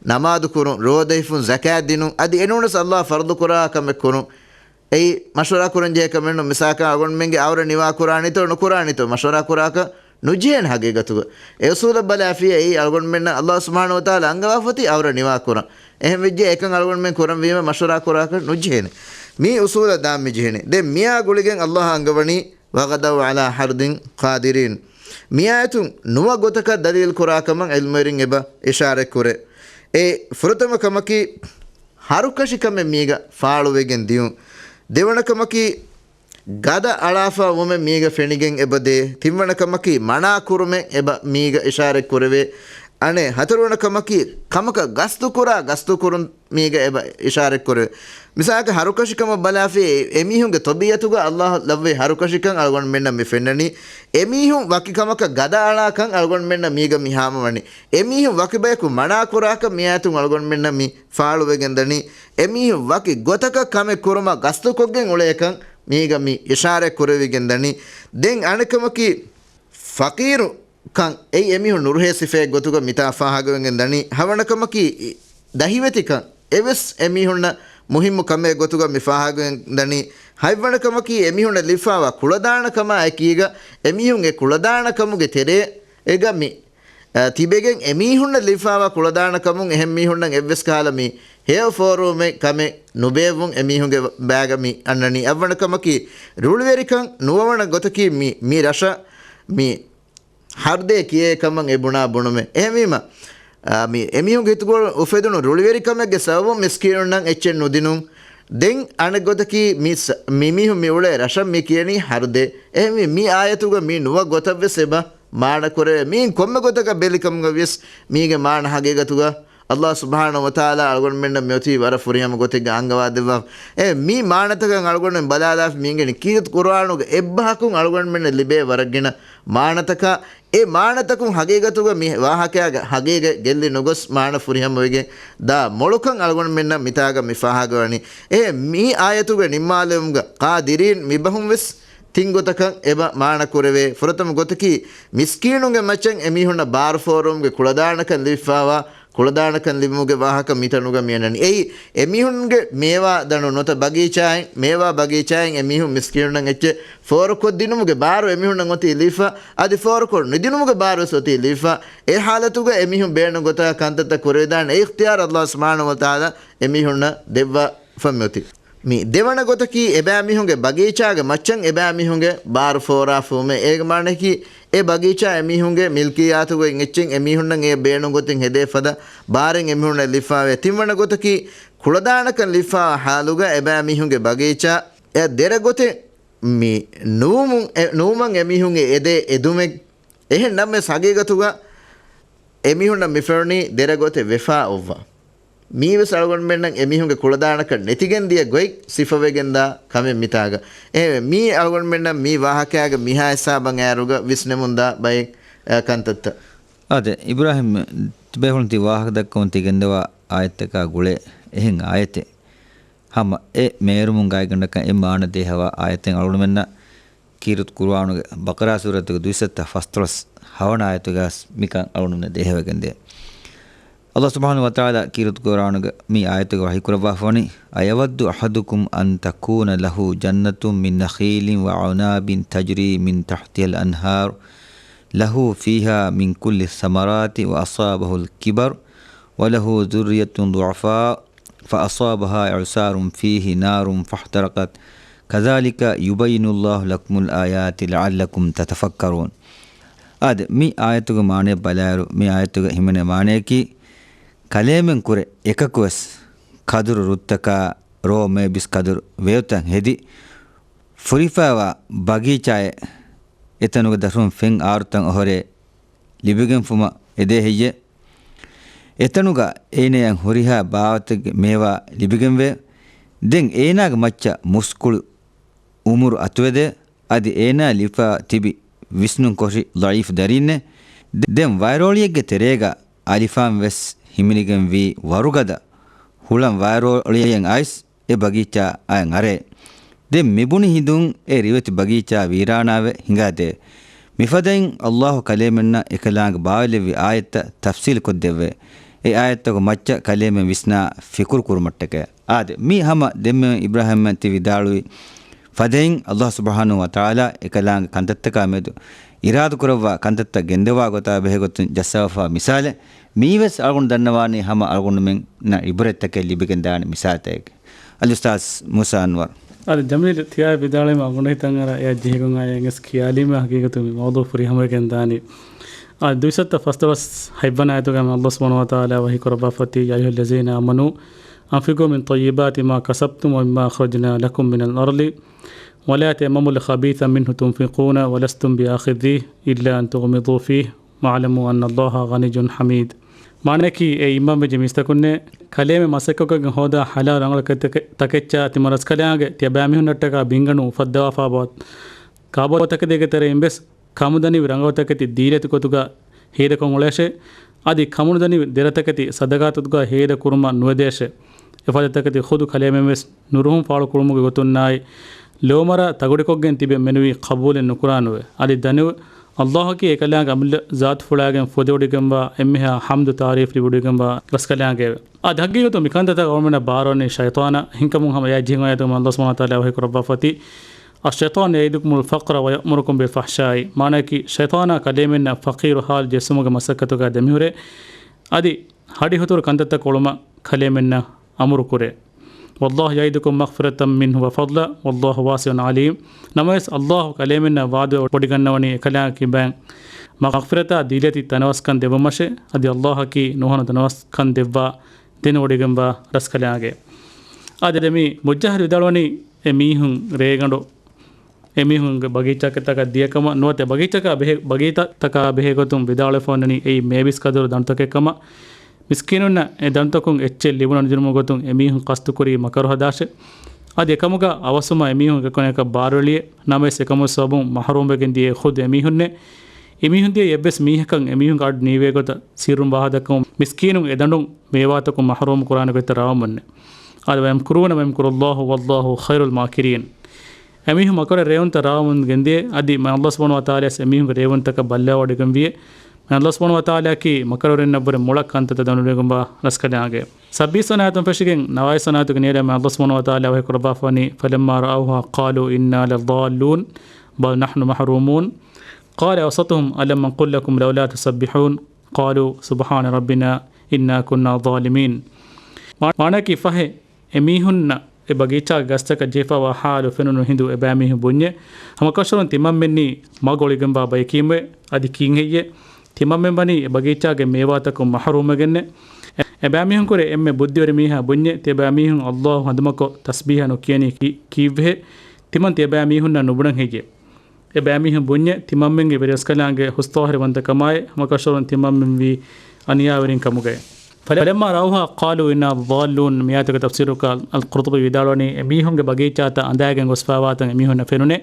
ނަމާދު ކުރުން، ރޯދަ ހިފުން، ޒަކާތް ދިނުން، އަދި އެނޫނަސް ﷲ ފަރުޟު ކުރާ ކަމެއް ކުރުން. އެއީ މަޝްވަރާ ކުރަން ޖެހޭ ކަމެއް ނޫން. މިސާލަކަށް އަޅުގަނޑުމެންގެ އައުރަ ނިވާ ކުރާނީތޯ ނުކުރާނީތޯ މަޝްވަރާ ކުރާކަށް ނުޖެހޭނެ ހަގީގަތުގަ. އެ އުސޫލަށް ބަލާފިޔަ އެއީ އަޅުގަނޑުމެންނަށް ﷲ ސުބްޙާނަހޫ ވަތަޢާލާ އަންގަވާފަތި އައުރަ ނިވާ ކުރަން. އެހެން ވެއްޖެ އެކަން އަޅުގަނޑުމެން ކުރަން ވީމަ މަޝްވަރާ ކުރާކަށް ނުޖެހޭނެ. މި އުސޫލަށް ދާން މި ޖެހެނީ. ދެން މިއާ ގުޅިގެން ﷲ އަންގަވަނީ، "وغدوا على حرد قادرين." މިއާޔަތުން ނުވަ ގޮތަކަށް ދަލީލު ކުރާ ކަމަށް ޢިލްމުވެރިން އެބަ އިޝާރަތް ކުރޭ. އެ ފުރަތަމަ ކަމަކީ، ހަރުކަށި ކަމެއް މީގަ ފާޅުވެގެން ދިޔުން. ދެވަނަ ކަމަކީ، ގަދަ އަޅާފަ ވުމެއް މީގަ ފެނިގެން އެބަ ދޭ. ތިންވަނަ ކަމަކީ، މަނާ ކުރުމެއް އެބަ މީގަ އިޝާރަތް ކުރެވޭ. އަނެއް ހަތަރުވަނަ ކަމަކީ، ކަމަކަށް ގަސްތު ކުރާ، ގަސްތު ކުރުން މީގަ އެބަ އިޝާރަތް ކުރެވޭ. މިސާލަކަށް ހަރުކަށިކަމަށް ބަލާފި އެ-، އެމީހުންގެ ތޮބީއަތުގަ ﷲ ލައްވި ހަރުކަށިކަން އަޅުގަނޑުމެންނަށް މި ފެންނަނީ. އެމީހުން ވަކި ކަމަކަށް ގަދަ އަޅާކަން އަޅުގަނޑުމެންނަށް މީގަ މި ހާމަވަނީ. އެމީހުން ވަކި ބަޔަކު މަނާ ކުރާކަން މިއާޔަތުން އަޅުގަނޑުމެންނަށް މި ފާޅުވެގެން ދަނީ. އެމީހުން ވަކި ގޮތަކަށް ކަމެއް ކުރުމަށް ގަސްތުކޮށްގެން އުޅޭކަން މީގަ މި އިޝާރަތް ކުރެވިގެން ދަނީ. ދެން އަނެއް ކަމަކީ، ފަޤީރު ކަން އެއީ އެމީހުން ނުރުހޭ ސިފައެއް ގޮތުގަ މިތާ ފާހަގަވެގެން ދަނީ. ހަވަނަ ކަމަކީ، ދަހިވެތިކަން އެވެސް އެމީހުންނަށް މުހިއްމު ކަމެއް ގޮތުގަ މި ފާހަގަވެގެން ދަނީ. ހަތްވަނަ ކަމަކީ، އެމީހުންނަށް ލިބިފާވާ ކުޅަދާނަ ކަމާ އެކީގަ އެމީހުން އެ ކުޅަދާނަ ކަމުގެ ތެރޭގަ މި، އަ، ތިބެގެން އެމީހުންނަށް ލިބިފާވާ ކުޅަދާނަ ކަމުން އެހެން މީހުންނަށް އެއްވެސް ކަހަލަ މި ހެޔޮ ފޯރުވުމެއް ކަމެއް ނުބޭއްވުން އެމީހުންގެ ބައިގަ މި އަންނަނީ. އަށްވަނަ ކަމަކީ، ރުޅިވެރިކަން. ނުވަވަނަ ގޮތަކީ، މި، މި ރަށަށް މި ހަރުދޭ ކިޔޭ ކަމަށް އެ ބުނާ ބުނުމެއް. އެހެންވީމަ، އާ، މި އެމީހުންގެ ހިތުގަ އުފެދުނު ރުޅިވެރިކަމެއްގެ ސަބަބުން މިސްކީނުންނަށް އެއްޗެއް ނުދިނުން. ދެން އަނެއް ގޮތަކީ މި ސ-، މި މީހުން މި އުޅޭ ރަށަށް މި ކިޔަނީ ހަރުދޭ. އެހެންވީ މި އާޔަތުގަ މި ނުވަ ގޮތަށްވެސް އެބަ މާނަ ކުރެވޭ. މީން ކޮންމެ ގޮތަކަށް ބެލިކަމުގަ ވިޔަސް މީގެ މާނަ ހަގީގަތުގަ ﷲ ސުބްޙާނަހޫ ވަތަޢާލާ އަޅުގަނޑުމެންނަށް މިއޮތީ ވަރަށް ފުރިހަމަ ގޮތެއްގަ އަންގަވާދެއްވާ. އެ މި މާނަތަކަށް އަޅުގަނޑުމެން ބަލާލާފަ މި އިނގެނީ ކީރިތި ޤުރުއާނުގެ އެއްބަހަކުން އަޅުގަނޑުމެންނަށް ލިބޭ ވަރަށް ގިނަ މާނަތަކާ. އެ މާނަތަކުން ހަގީގަތުގަ މި ވާހަކައިގެ ހަގީގަތް ގެއްލި ނުގޮސް މާނަ ފުރިހަމަވެގެން ދާ މޮޅުކަން އަޅުގަނޑުމެންނަށް މިތާގަ މި ފާހަގަވަނީ. އެ މި އާޔަތުގެ ނިންމާލެވުމުގަ ޤާދިރީން މިބަހުން ވެސް ތިން ގޮތަކަށް އެބަ މާނަ ކުރެވޭ. ފުރަތަމަ ގޮތަކީ، މިސްކީނުންގެ މައްޗަށް އެމީހުންނަށް ބާރު ފޯރުވުމުގެ ކުޅަދާނަކަން ލިބިފާވާ، ކުޅަދާނަކަން ލިބުމުގެ ވާހަކަ މިތަނުގަ މިއަންނަނީ. އެއީ، އެމީހުންގެ މޭވާ ދަނޑު ނުވަތަ ބަގީޗާއިން، މޭވާ ބަގީޗާއިން އެމީހުން މިސްކީނުންނަށް އެއްޗެއް ފޯރުކޮށްދިނުމުގެ ބާރު އެމީހުންނަށް އޮތީ ލިބިފަ، އަދި ފޯރުކޮށް ނުދިނުމުގެ ބާރު ވެސް އޮތީ ލިބިފަ. އެ ހާލަތުގަ އެމީހުން ބޭނުން ގޮތަށް ކަންތައްތައް ކުރެވިދާނެ އިޚްތިޔާރު ﷲ ސުބްޙާނަހޫ ވަތަޢާލާ އެމީހުންނަށް ދެއްވާފަ މިއޮތީ. މި ދެވަނަ ގޮތަކީ، އެބައިމީހުންގެ ބަގީޗާގެ މައްޗަށް އެބައިމީހުންގެ ބާރު ފޯރާފަވުމޭ. އޭގެ މާނައަކީ، އެ ބަގީޗާ އެމީހުންގެ މިލްކިއްޔާތުގައި އެއްޗެއް އެމީހުންނަށް އެ ބޭނުން ގޮތެއް ހެދޭ ފަދަ ބާރެއް އެމީހުންނަށް ލިބިފާވޭ. ތިންވަނަ ގޮތަކީ، ކުޅަދާނަކަން ލިބިފާ ހާލުގަ އެބައިމީހުންގެ ބަގީޗާ އެ ދެރަ ގޮތެއް މި ނުވުމުން، އެ، ނުވުމަށް އެމީހުން އެ އެދޭ އެދުމެއް. އެހެން ނަމަވެސް ހަގީގަތުގަ އެމީހުންނަށް މިފެނުނީ ދެރަ ގޮތެއް ވެފާ އޮއްވާ. މީވެސް އަޅުގަނޑުމެންނަށް އެމީހުންގެ ކުޅަދާނަކަން ނެތިގެން ދިޔަ ގޮތް ސިފަވެގެންދާ ކަމެއް މިތާގަ. އެ، މީ އަޅުގަނޑުމެންނަށް މީ ވާހަކައިގެ މިހާ ހިސާބަށް އައިއިރުގަ ވިސްނެމުންދާ ބައެއް، އަ، ކަންތައްތައް. އާދެ، އިބްރާހިމް، ބޭފުޅުން ތި ވާހަކަ ދައްކަމުން ތި ގެންދަވާ އާޔަތްތަކާ ގުޅޭ އެހެން އާޔަތެއް. ހަމަ އެ މޭރުމުން ގާތްގަނޑަކަށް އެ މާނަ ދޭހަވާ އާޔަތެއް އަޅުގަނޑުމެންނަށް ކީރިތި ޤުރުއާނުގެ ބަޤަރާ ސޫރަތުގެ ދުއިސައްތަ ފަސްދޮޅަސް ހަވަނަ އާޔަތުގައި މިކަން އަޅުގަނޑުމެންނަށް ދޭހަވެގެންދޭ. ﷲ ސުބްޙާނަހޫ ވަތަޢާލާ ކީރިތި ޤުރުއާނުގެ މި އާޔަތުގައި ވަޙީކުރައްވާފަވަނީ، أيود أحدكم أن تكون له جنة من نخيل وأعناب تجري من تحتها الأنهار له فيها من كل الثمرات وأصابه الكبر وله ذرية ضعفاء فأصابها إعصار فيه نار فاحترقت كذلك يبين الله لكم الآيات لعلكم تتفكرون. އާދެ، މި އާޔަތުގެ މާނައަށް ބަލާއިރު، މި އާޔަތުގަ ހިމެނޭ މާނަޔަކީ، ކަލޭމެން ކުރެ އެކަކުވެސް ކަދުރު ރުއްތަކާ ރޯ މޭބިސް ކަދުރު ވެޔޮތައް ހެދި، ފުރިފައިވާ ބަގީޗާއެއް އެތަނުގެ ދަށުން ފެން އާރުތައް އޮހޮރޭ ލިބިގެންފުމަށް އެދޭ ހެއްޔޭ؟ އެތަނުގަ އޭނަޔަށް ހުރިހާ ބާވަތެއްގެ މޭވާ ލިބިގެންވޭ. ދެން އޭނާގެ މައްޗަށް މުސްކުޅި އުމުރު އަތުވެދޭ. އަދި އޭނާ ލިބިފަ ތިބި ވިސްނުން ކޮށި ޟަޢީފު ދަރީންނޭ. ދެން ވައިރޯޅިއެއްގެ ތެރޭގަ އަލިފާން ވެސް ހިމެނިގެން ވީ ވަރުގަދަ ހުޅަން ވައިރޯޅިއެއް އައިސް އެ ބަގީޗާ އައި އަރޭ. ދެން މިބުނި ހިނދުން އެ ރިވެތި ބަގީޗާ ވީރާނާވެ ހިނގާދޭ. މިފަދައިން ﷲ ކަލޭމެންނަށް އެކަލާނގެ ބާވައިލެއްވި އާޔަތްތައް ތަފްސީލު ކޮށްދެއްވޭ. އެ އާޔަތްތަކުގެ މައްޗަށް ކަލޭމެން ވިސްނާ ފިކުރު ކުރުމަށްޓަކައި. އާދެ، މީ ހަމަ ދެންމެ އިބްރާހިމް ތި ވިދާޅުވި ފަދައިން، ﷲ ސުބްޙާނަހޫ ވަތަޢާލާ އެކަލާނގެ ކަންތައްތަކާ މެދު އިރާދަކުރައްވާ ކަންތައްތައް ގެންދަވާ ގޮތާ ބެހޭގޮތުން ޖައްސަވާފާ މިސާލެއް. މީވެސް އަޅުގަނޑު ދަންނަވާނީ ހަމަ އަޅުގަނޑުމެންނަށް ޢިބްރަތްތަކެއް ލިބިގެންދާނެ މިސާލުތަކެއް. އަލްއުސްތާޛް މޫސާ އަންވަރު. އަދި ޖަމީލް ތިޔާ ވިދާޅުވީމަ އަގުނޑަހިތަން އަރާ އެއަށް ޖެހިގެން އައި އެނގެސް ކިޔާލީމަ ހަގީގަތު މި މައުޟޫ ފުރިހަމަވެގެން ދާނީ. އާ، ދުއިސައްތަ ފަސްދޮޅަސް ހަތްވަނަ އާޔަތުގައި މި ﷲ ސުބްޙާނަހޫ ވަތަޢާލާ ވަޙީ ކުރައްވާފަތީ، يا أيها الذين آمنوا أنفقوا من طيبات ما كسبتم ومما أخرجنا لكم من الأرض ولا تيمموا الخبيث منه تنفقون ولستم بآخذيه إلا أن تغمضوا فيه واعلموا أن الله غني حميد. މާނައަކީ، އޭ އީމާންވެއްޖެ މީސްތަކުންނޭ، ކަލޭމެން މަސައްކަތްކޮށްގެން ހޯދާ ޙަލާލު ރަނގަޅު ތަކެއްޗާ ތިމަން ރަސްކަލާނގެ ތިޔަބައިމީހުންނަށްޓަކާ ބިންގަނޑު އުފައްދަވާފާ ބާވަތް ކާބޯތަކެތީގެ ތެރެއިން ވެސް ކަމުދަނިވި ރަނގަޅު ތަކެތި ދީލަތި ގޮތުގަ ހޭދަކޮށް އުޅޭށޭ. އަދި ކަމުދަނިވި ދެރަ ތަކެތި ޞަދަޤާތުގަ ހޭދަ ކުރުމަށް ނުއެދޭށޭ. އެފަދަ ތަކެތި ޚުދު ކަލޭމެން ވެސް ނުރުހުން ފާޅު ކުރުމުގެ ގޮތުންނާއި، ލޯމަރާ ތަގުޑިކޮށްގެން ތިބެ މެނުވީ ޤަބޫލެއް ނުކުރާނުވެ. އަދި ދަނިވެ، ﷲ އަކީ އެކަލާނގެ އަމިއްލަ ޒާތުފުޅާގެން ފުދެވޮޑިގެންވާ އެންމެހާ ޙަމްދު ތާރީފް ލިބިވޮޑިގެންވާ ރަސްކަލާނގެއެވެ. އާދެ، ހަގީގަތު މިކަންތައްތަކަށް އަޅުގަނޑުމެންނަށް ބާރުވަނީ ޝައިޠާނާ ހިންކަމުން ހަމަ އެއަށް ޖެހިގެން އައި އާޔަތުގައި ﷲ ސުބްޙާނަހޫ ވަތަޢާލާ ވަޙީ ކުރައްވާފަތީ، الشيطان يعدكم الفقر ويأمركم بالفحشاء. މާނައަކީ، ޝައިޠާނާ ކަލޭމެންނަށް ފަޤީރު ޙާލު ޖެއްސުމުގެ މަސައްކަތުގައި ދެމިހުރޭ. އަދި ހަޑިހުތުރު ކަންތައްތައް ކޮޅުމަށް ކަލޭމެންނަށް އަމުރު ކުރޭ. والله يعدكم مغفرة منه وفضلا والله واسع عليم. ނަމަވެސް، ﷲ ކަލޭމެންނަށް ވަޢުދު ވޮޑިގަންނަވަނީ އެކަލާނގެ ކިބައިން މަޣްފިރަތާ ދީލަތި ތަނަވަސްކަން ދެއްވުމަށޭ. އަދި ﷲ އަކީ ނުހަނު ތަނަވަސްކަން ދެއްވާ، ދެނެވޮޑިގެންވާ ރަސްކަލާނގެ. އާދެ، މި މުޖައްހަދު ވިދާޅުވަނީ އެ މީހުން ރޭގަނޑު އެމީހުންގެ ބަގީޗާތަކަށް ދިޔަކަމަށް ނުވަތަ ބަގީޗަކާ ބެހޭ، ބަގީޗާތަކާ ބެހޭގޮތުން ވިދާޅުވެފަ ވަންނަނީ އެއީ މޭބިސް ޤަދަރު ދަނޑުތަކެއް ކަމަށް، މިސްކީނުންނަށް އެ ދަނޑުތަކުން އެއްޗެއް ލިބުނު ނުދިނުމުގެ ގޮތުން އެމީހުން ޤަޞްދުކުރީ މަކަރު ހަދާށޭ. އަދި އެކަމުގަ އަވަސްވުމަށް އެމީހުން އެކަނިކަށް ބާރުއެޅިއޭ. ނަމަވެސް އެކަމުގެ ސަބަބުން މަޙްރޫމްވެގެން ދިޔައީ ޚުދު އެމީހުންނޭ. އެމީހުން ދިޔައީ އެއްވެސް މީހަކަށް އެމީހުންގެ އަޑު ނީވޭ ގޮތަށް ސިއްރުން ވާހަކަދައްކަމުން، މިސްކީނުން އެ ދަނޑުން މޭވާތަކުން މަޙްރޫމް ކުރާނެ ގޮތްތައް ރާވަމުންނޭ. އާދެ، ويمكرون ويمكر الله والله خير الماكرين. އެމީހުން މަކަރު ރޭވުންތައް ރާވަމުން ގެންދިޔަ. އަދި މާތް ﷲ ސުބްޙާނަހޫ ވަތަޢާލާ އެމީހުންގެ ރޭވުންތަކަށް ބައްލަވަޑިގެންވިޔެ. މާތް ﷲ ސުބްޙާނަހޫ ވަތަޢާލާއަކީ މަކަރުވެރިންނަށްވުރެ މޮޅަށް ކަންތައްތައް ދަނޑުނުލެގެންވާ ރަސްކަލާނގެ. ސައްބީސް ވަނަ އާޔަތުން ފެށިގެން ނަވާވީސް ވަނަ އާޔަތުގެ ނިޔަލަށް މާތް ﷲ ސުބްޙާނަހޫ ވަތަޢާލާ ވަޙީ ކުރައްވާފަ ވަނީ، فلما رأوها قالوا إنا لضالون بل نحن محرومون قال أوسطهم ألم نقل لكم لولا تسبحون قالوا سبحان ربنا إنا كنا ظالمين. މާނައަކީ ފަހެ، އެމީހުންނަށް އެ ބަގީޗާގެ ގަސްތަކަށް ޖެހިފައިވާ ޙާލު ފެނުނު ހިނދު އެބައިމީހުން ބުންޏޭ، ހަމަކަށަވަރުން ތިމަންމެންނީ މަގު އޮޅިގެންވާ ބައެކީމެވެ. އަދި ކީއްހެއްޔޭ؟ ތިމަންމެން ވަނީ އެ ބަގީޗާގެ މޭވާތަކުން މަޙްރޫމްވެގެންނޭ. އެބައިމީހުންކުރެ އެންމެ ބުއްދިވެރި މީހާ ބުންޏޭ، ތިޔަބައިމީހުން ﷲ ހަނދުމަކޮށް ތަސްބީޙަ ނުކިޔަނީ ކީ، ކީއްވެހޭ؟ ތިމަން ތިޔަބައިމީހުންނަށް ނުބުނަން ހެއްޔޭ؟ އެބައިމީހުން ބުންޏޭ، ތިމަންމެންގެ ވެރިރަސްކަލާނގެ ހުސްޠާހިރުވަންތަކަމާއި، ހަމަކަށަވަރުން ތިމަންމެން ވީ އަނިޔާވެރިން ކަމުގައި. فلما رأوها قالوا إنا لضالون. މިއާޔަތުގެ ތަފްސީރުގަ އަލްޤުރްޠުބީ ވިދާޅުވަނީ، އެމީހުންގެ ބަގީޗާތައް އަނދާގެން ގޮސްފައިވާތަން އެމީހުންނަށް ފެނުނޭ.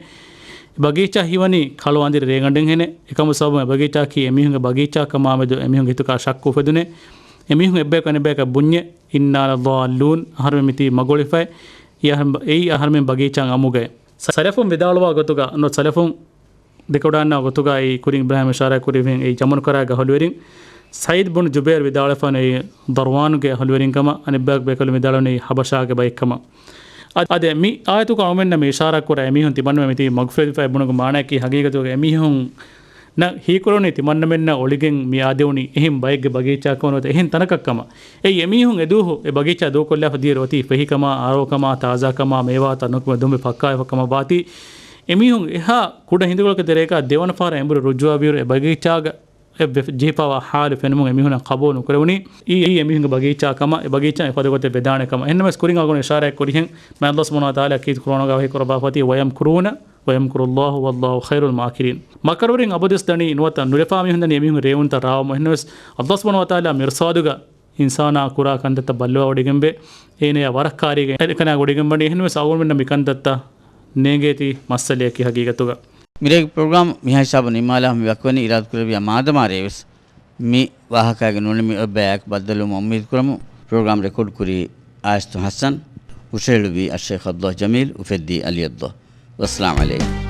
ބަގީޗާ ހީވަނީ ކަޅު އަނދިރި ރޭގަނޑެއްހެނެއް. އެކަމު ސަބަބުން އެބަގީޗާއަކީ އެމީހުންގެ ބަގީޗާ ކަމާމެދު އެމީހުންގެ ހިތުގަ ޝައްކު އުފެދުނޭ. އެމީހުން އެއްބަޔަކު އަނެއްބަޔަކަށް ބުންޏޭ، إنا لضالون، އަހަރުމެން މިތީ މަގު އޮޅިފައި، އެއީ އަހަރުމެން ބަގީޗާއަށް އައުމުގައި. ސަލަފުން ވިދާޅުވާ ގޮތުގަ، ސަލަފުން ދެކެވަޑައިގަންނަވާ ގޮތުގައި ކުރިން އިބްރާހީމް އިޝާރާތް ކުރި އެއީ ޔަމަނު ކަރައިގެ އަހުލުވެރިން ސަޢީދު ބުނު ޖުބައިރު ވިދާޅުވެފަ ވަނީ ދަރްވާނުގެ އަހުލުވެރިން ކަމަށް، އަނެއްބަޔަކު ބޭކަލުން ވިދާޅުވަނީ ޙަބަޝާގެ ބައެއް ކަމަށް. އަދި، އަދި މި އާޔަތުގަ އަޅުމެންނަށް މި އިޝާރާތް ކުރާ އެމީހުން ތިމަންމެން މިތީ މަގުފުރެދިފައި ބުނުގެ މާނައަކީ ހަގީގަތުގަ އެމީހުން ނަށް ހީކުރެވުނީ ތިމަންމެންނަށް އޮޅިގެން މި އާދެވުނީ އެހެން ބައެއްގެ ބަގީޗާ ކަމަށް ނުވަތަ އެހެން ތަނަކަށް ކަމަށް. އެއީ އެމީހުން އެދުވަހު އެ ބަގީޗާ ދޫކޮށްލާފަ ދިޔައިރު އޮތީ ފެހިކަމާ، އާރޯކަމާ، ތާޒާކަމާ، މޭވާތައް ނުކުމެ ދުނބެ ފައްކާވެފަ ކަމަށް ވާތީ. އެމީހުން އެހާ ކުޑަ ހިނދުގަޅަކަށް ދެރައަކާ ދެވަނަ ފަހަރަށް އެނބުރި ރުޖޫޢަވިއިރު އެ ބަގީޗާގަ އެ ވެ-، ޖެހިފައިވާ ޙާލު ފެނުމުން އެމީހުންނަށް ޤަބޫލު ނުކުރެވުނީ. އެއީ އެމީހުންގެ ބަގީޗާ ކަމަށް، އެ ބަގީޗާ އެފަދަ ގޮތެއް ވެދާނެ ކަމަށް. އެހެންނަމަވެސް ކުރިން އަޅުގަނޑު އިޝާރާތް ކުރިހެން މާތް ﷲ ސުބްޙާނަހޫ ވަތަޢާލާ ކީރިތި ޤުރްއާނުގަ ވަޙީ ކުރައްވާފަ ވަނީ، ويمكرون ويمكر الله والله خير الماكرين. މަކަރުވެރިން އަބަދުވެސް ދަނީ ނުވަތަ ނުލަފާ މީހުން ދަނީ އެމީހުން ރޭވުންތައް ރާވަމުން. އެހެންނަމަވެސް ﷲ ސުބްޙާނަހޫ ވަތަޢާލާ މިރްޞާދުގަ އިންސާނާ ކުރާ ކަންތައްތައް ބައްލަވާވޮޑިގެންވޭ. އޭނަޔާ ވަރަށް ކާރީގަ އެކަނާ ވޮޑިގެން ވަނީ. އެހެންނަމަވެސް އަޅުގަނޑުމެންނަށް މި ކަންތައްތައް ނޭނގޭތީ މައްސަލަޔަކީ ހަގީގަތުގަ. މިރޭގެ ޕްރޮގްރާމް މިހާ ހިސާބުން ނިންމާލާ މި ވަކިވަނީ އިރާދަކުރެއްވިޔާ މާދަމާ ރޭވެސް މި ވާހަކައިގެ ނޫނީ މި އޮތް ބަޔާއެކު ބައްދަލުވުމަށް އުއްމީދު ކުރަމު. ޕްރޮގްރާމް ރެކޯޑް ކުރީ އާޔަސްތު ހަސަން، ހުށަހެޅުއްވީ އައްޝައިޚް ޢަބްދުﷲ ޖަމީލް، އުފެއްދީ ޢަލީ ޢަބްދުﷲ. ވައްސަލާމް ޢަލައިކުމް.